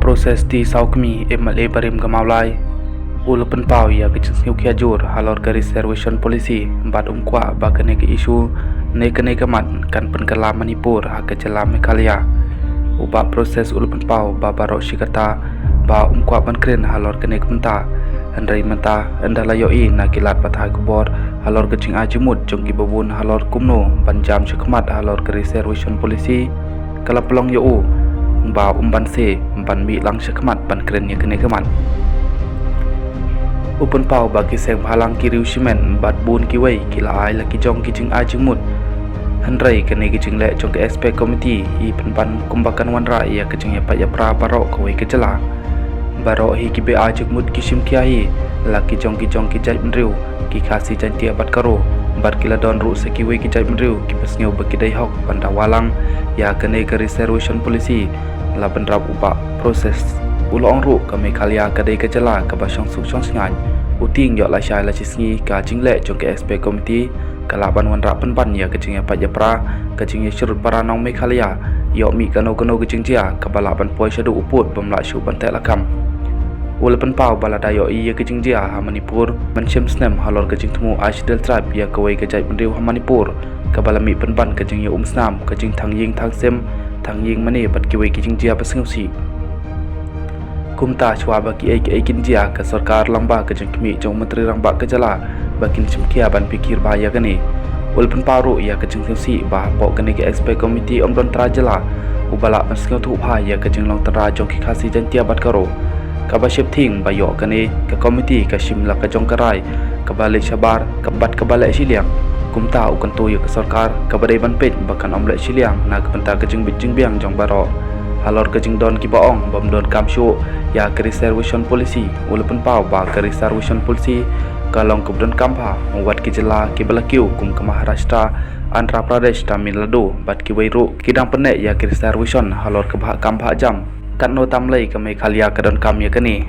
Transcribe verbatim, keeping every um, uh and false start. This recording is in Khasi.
Proses T Sawkmie, M L A barim ka Mawlai, u la pynpaw ïa ka jingsngewkhia jur halor ka reservation policy bad um kwah ba kane ka issue ne kane ka mat kan pynkylla Manipur ha ka jylla Meghalaya. U Bah Proses u la pynpaw ba baroh shi katta ba um kwah ban kren halor kane ka bynta. Hynrei mynta ynda la ïohi na ki lad pathai khubor halor ka jingai jingmut jong ki babun halor kumno ban jam shakhmat halor ka reservation policy, ka la pynlong ïa u ba um banse ban mih lang shakhmat ban kren ïa kane ka mat. U pynpaw ba ki seng bhalang ki riew shimet bad bun kiwei ki la ai la ki jong ki jingai jingmut. Hynrei kane ka jingleh jong ka expert committee i pynban kumba kan wanrah ïa ka jingïapait ïapra baroh kawei ka jylla. Baroh hi ki ba ai jingmut ki shim khia hi, la ki jong ki jong ki jaitbynriew, ki Khasi, Jaintia bad Garo, bad ki la don ruh sa kiwei ki jaitbynriew ki ba sngew ba ki dei hok ban dawa lang ïa kane ka reservation policy. La bynrap u Bah Proses u la ong ruh ka Meghalaya ka dei ka jylla ka ba shong suk shong shngaiñ. U tieng ïoh lashai lashisngi ka jingleh jong ka expert committee ka lah ban wanrah pynban ïa ka jingïapait ïapra, ka jingïasyrut para nong Meghalaya, ïoh mih kano kano ka jingjia ka ba lah ban poi shaduh u pud bym lah shuh ban teh lakam. U la pynpaw ba lada ïohi ïa ka jingjia ha Manipur mynshem snem halor ka jingthmu ai Scheduled Tribe ïa kawei ka jaitbynriew ha Manipur, ka ba la mih pynban ka jingïaumsnam, ka jingthang ïing thang sem, thang ïing mane bad kiwei ki jingjia ba sngewsih. Kumta shuwa ba kiei kiei kin jia, ka sorkar lyngba ka jingkhmih jong u Myntri Rangbah ka jylla ba kin shim khia ban phikir bha ïa kane. U la pynpaw ruh ïa ka jingsngewsih ba hapoh kane ka expert committee ym don trai jylla u ba lah ban sngewthuh bha ïa ka jinglong tynrai jong ki Khasi, Jaintia bad Garo. Ka ba sheptieng ba ïoh kane ka committee ka shim la ka jong ka rai ka ba leit shabar ka bad ka ba leh shiliang. Kumta u kyntu ïa ka sorkar ka ba dei ban peit ba kan ym leh shiliang na ka bynta ka jingbit jingbiang jong baroh. Halor ka jingdon ki ba ong bym donkam shuh ïa ka reservation policy, u la pynpaw ba ka reservation policy ka long ka ba donkam bha, wat ki jylla ki ba la kiew kum ka Maharashtra, Andhra Pradesh, Tamil Nadu bad kiwei ruh ki dang pynneh ïa ka reservation halor ka bhah kam bhah jam. Katno tam lei ka Meghalaya ka donkam ïa kane.